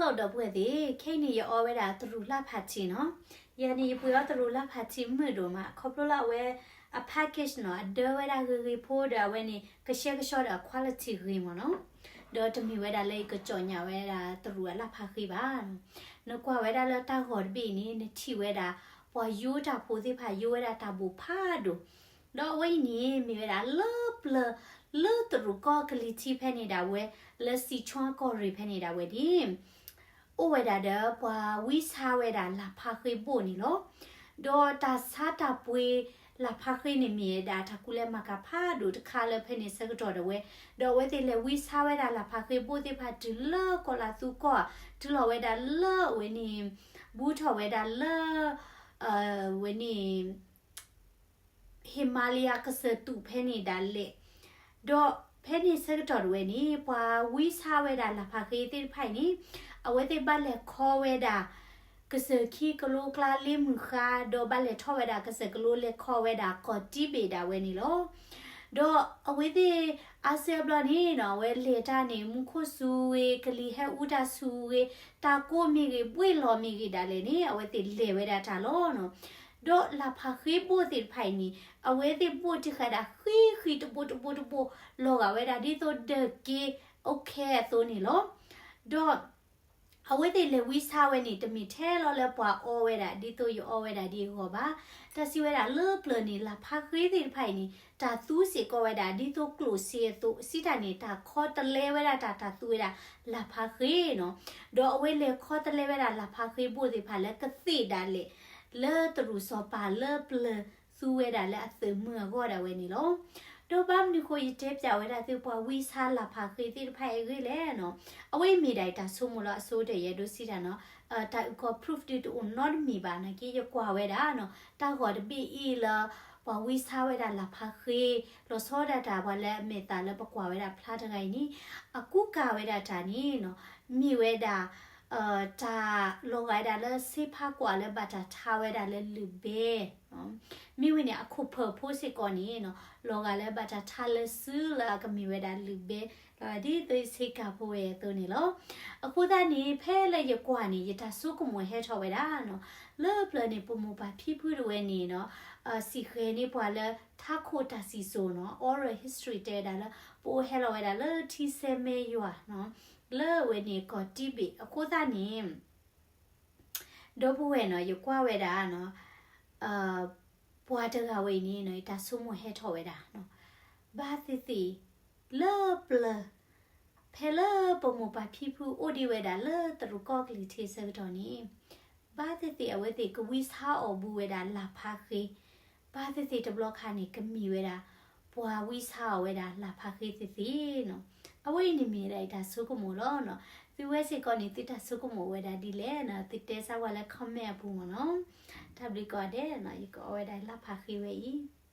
Hello ဒီပုၢ်ဝဲၢ်သ့ၣ်, ခဲအံၤန့ၣ် ယအီဝဲဒၣ်တရူးလၢ်ဖးထံနီၤ. ယၤန့ၣ် ယပှ့ၤအီတရူးလၢ်ဖးထံမုာ်ဒိၣ်မး ခီဖျိလၢအဝဲအ package နီၤ အဒၢဝဲဒၣ်ဂ့ၤဂ့ၤဖိဒီး အဝဲန့ၣ် ကရှဲကဆှီဒီးအ quality ဂ့ၤမးနီၤ. ဒီးတမ့ၢ်ဝဲဒၣ်လၢယကစီၣ်ညါဝဲဒၣ်တရူးအလၢ်ဖးဃ့ဘၣ်. နကွၢ်ဝဲဒၣ်လၢတၢ်ဂီၤတဘ့ၣ်အံၤန့ၣ် နထံၣ်ဝဲဒၣ် ပှၤယိတၢ်ဖိသ့ၣ်တဖၣ် ယိဝဲဒၣ်တၢ်ဘိၣ်ဖးဒိၣ်, ဒီးအဝဲအံၤန့ၣ် မ့ၢ်ဝဲဒၣ်လၢပျၢၤ လၢတရူးကီၢ်ကလံၤထံးဖဲန့ၣ်ဒၣ်ဝဲ, လၢစံးချီကီၢ်ရ့ၣ်ဖဲန့ၣ်ဒၣ်ဝဲန့ၣ် အိၣ်ဝဲဒၣ်ဒီးပှၤဝံဆါဝဲဒၣ်လၢ်ဖးဃ့ဘိၣ်န့ၣ်လီၤ. ဒီးတၢ်ဆါတၢ်ပှ့ၤလၢ်ဖးဃ့န့ၣ် မ့ၢ်ဝဲဒၣ်တၢ်ကူၣ်လဲၤမၤကၤဖးဒိၣ်တခါလၢဖဲန့ၣ်ဆၢကတီၢ်ဒၣ်ဝဲ, ဒီးအဝဲသ့ၣ်လဲၤဝံဆါဝဲဒၣ်လၢ်ဖးဃ့ဘိၣ်သ့ၣ်တဖၣ်တုၤလၢကီၢ်လၢ်သူကီၢ်, တုၤလီၤဝဲဒၣ်လၢအဝဲန့ၣ် ဘူးထီၣ်ဝဲဒၣ်လၢ အဝဲန့ၣ် ဟ့ၣ်မၤလယၤကစၢၢ်တူာ်ဖဲန့ၣ်ဒၣ်လဲာ်, ဒီးဖဲန့ၣ်ဆၢကတီၢ်ဒၣ်ဝဲန့ၣ် ပှၤဝံဆါဝဲဒၣ်လၢ်ဖးဃ့သ့ၣ်တဖၣ်အံၤန့ၣ် အဝဲသ့ၣ်ဘၣ်လဲၤခီဝဲဒၣ် ကစၢၢ်ခံကလိကျါလ့မုၢ်ဃါ, ဒီးဘၣ်လဲၤထီၣ်ဝဲဒၣ်ကစၢၢ်ကလိလဲၤခီဝဲဒၣ်ကီၢ်တံဘ့ၣ်ဒၣ်ဝဲန့ၣ်လီၤ. ဒီးအဝဲသ့ၣ်အါစုအါဘျီန့ၣ်နီၤ အဝဲလဲၤတၢ်န့ၣ် မူခိၣ်စူၤဂ့ၤ, ကလံၤဟဲအူတၢ်စူၤဂ့ၤ, တၢ်ကိးမ့ၢ်ဂ့ၤ, ဘှ့ၣ်လီၤမ့ၢ်ဂ့ၤဒၣ်လဲာ်န့ၣ် အဝဲသ့ၣ်လဲၤဝဲဒၣ်တၢ်လီၤနီၤ. ဒီးလၢ်ဖးဃ့ဘိၣ်သ့ၣ်တဖၣ်အံၤန့ၣ် အဝဲသ့ၣ်ဘိၣ်တံၢ်ဃာ်ဒၣ်ဃံဃံတဘိတဘိတဘိ လီၤဂာ်ဝဲဒၣ်ဒ်သိးဒၢးက့ အိၣ်ခဲအသိးန့ၣ်လီၤ. ဒီး အဝဲသ့ၣ်လဲၤဝံဆါဝဲန့ၣ် တမ့ၢ်ထဲလီၤလၢပှၤအီဝဲဒၣ် ဒ်သိးယအီဝဲဒၣ်ဒ်အဂီၢ်ဘၣ်. တၢ်စံးဝဲဒၣ်လၢပျၢၤန့ၣ် လၢ်ဖးဃ့သ့ၣ်တဖၣ်အံၤန့ၣ် တၢ်သူစ့ၢ်ကီးဝဲဒၣ် ဒ်သိးကျိၣ်စ့အသိး, စံးတၢ်န့ၣ် တၢ်ခီတလဲဝဲဒၣ်တၢ် တၢ်သူဝဲဒၣ်လၢ်ဖးဃ့နီၤ. ဒီးအဝဲလဲၤခီတလဲဝဲဒၣ်လၢ်ဖးဃ့ဘိၣ်သ့ၣ်တဖၣ်လၢကသ့ၣ်ဒၣ်လဲာ် လၢတရူးစီၤပၤလၢပျၢၤသူဝဲဒၣ်လၢအသုးမုၢ်အဂီၢ်ဒၣ်ဝဲန့ၣ်လီၤ. ဒီးဘၣ်မနုၤဃိယတဲပၠးဝဲဒၣ်သုပှၤဝံဆါလၢ်ဖးဃ့သ့ၣ်တဖၣ်အံၤအဂ့ၢ်လဲၣ်နီၤ. အဝဲအံၤမ့ၢ်ဒၣ်အံၤတၢ်ဆိကမိၣ်လၢအဆိကတၢၢ် ယအဲၣ်ဒိးစံးတၢ်နီၤ, တၢ်အုၣ်ကီၤ proof ဒုးတအိၣ်နီတမံၤဘၣ်နာ်က့ ယကွၢ်ဝဲဒၣ်နီၤ တၢ်ဂီၤတဘ့ၣ်အံၤလၢ ပှၤဝံဆါဝဲဒၣ်လၢ်ဖးဃ့ လီၤဆီဒၣ်တၢ်ပှၤလၢအမဲာ်သးလၢပကွၢ်ဝဲဒၣ်ဖျါတဂၤအံၤန့ၣ် အကူကၤဝဲဒၣ်တၢ်န့ၣ်နီၤ, မ့ၢ်ဝဲဒၣ် တၢ်လီၤဂာ်ဝဲဒၣ်လၢဆ့ဖးကွၢ်လၢဘၣ်တၢ်ထါဝဲဒၣ်လၢလုၢ်ဘဲ မ့ၢ်ဝဲန့ၣ် အခိၣ်ဖၢၣ်ဖိစ့ၢ်ကီးန့ၣ်နီၤ လီၤဂာ်လၢဘၣ်တၢ်ထါလၢစုလၢအကမ့ၢ်ဝဲဒၣ်လုၢ်ဘဲ လီၤဂာ်ဒ်သိးဆ့ကၤဖိဝဲအသိးန့ၣ်လီၤ. အဃိသတးန့ၣ် ဖဲလၢယကွၢ်န့ၣ် ယတၢ်ဆိကမိၣ်ဟဲထီၣ်ဝဲဒၣ်နီၤ, လၢပျၢၤန့ၣ် ပမိၢ်ပၢ်ဖံဖုတဝဲန့ၣ်နီၤ စံးဃဲၤန့ၢ်ပှၤလၢထးခိၣ်တၢ်စံၣ်စိၤနီၤ oral history တဲဝဲဒၣ်လၢ ပအိၣ်ဟဲလီၤဝဲဒၣ်လၢထံဆဲမဲယွၤနီၤ လၢအဝဲန့ၣ်ကီၢ်တံဘ့ၣ် အဃိသတးန့ၣ် ဒီပုၢ်ဝဲၢ်နီၤ ယကွၢ်ဝဲဒၣ်နီၤ ပှၤတဂၤဝဲအံၤန့ၣ်နီၤ ယတၢ်ဆိကမိၣ်ဟဲထီၣ်ဝဲဒၣ်နီၤ, ဘၣ်သ့ၣ်သ့ၣ် လၢပျၢၤ ဖဲလၢပမိၢ်ပၢ်ဖံဖုအိၣ်ဒံးဝဲဒၣ်လၢတရူးကီၢ်ကလံၤထံးဆၢကတီၢ်န့ၣ် ဘၣ်သ့ၣ်သ့ၣ်အဝဲသ့ၣ်ကဝံဆါအီၤဘူးဝဲဒၣ်လၢ်ဖးဃ့, ဘၣ်သ့ၣ်သ့ၣ်တဘျီခါန့ၣ် ကမ့ၢ်ဝဲဒၣ် ပှၤဝံဆါအီၤဝဲဒၣ်လၢ်ဖးဃ့သ့ၣ်သ့ၣ်နီၤ. အဝဲအံၤန့ၣ်မ့ၢ်ဝဲဒၣ်ယတၢ်ဆိကမိၣ်လီၤနီၤ. သုဝဲစ့ၢ်ကီးန့ၣ် သုတၢ်ဆိကမိၣ်ဝဲဒၣ်ဒ်လဲၣ်နီၤ သုတဲစၢ်ဝဲလၢ comment အပူၤမ့ၢ်နီၤ. တၢ်ဘျုးကိးဂၤဒဲးနီၤ ယကအီဝဲဒၣ်လၢ်ဖးဃ့ဝဲအံၤ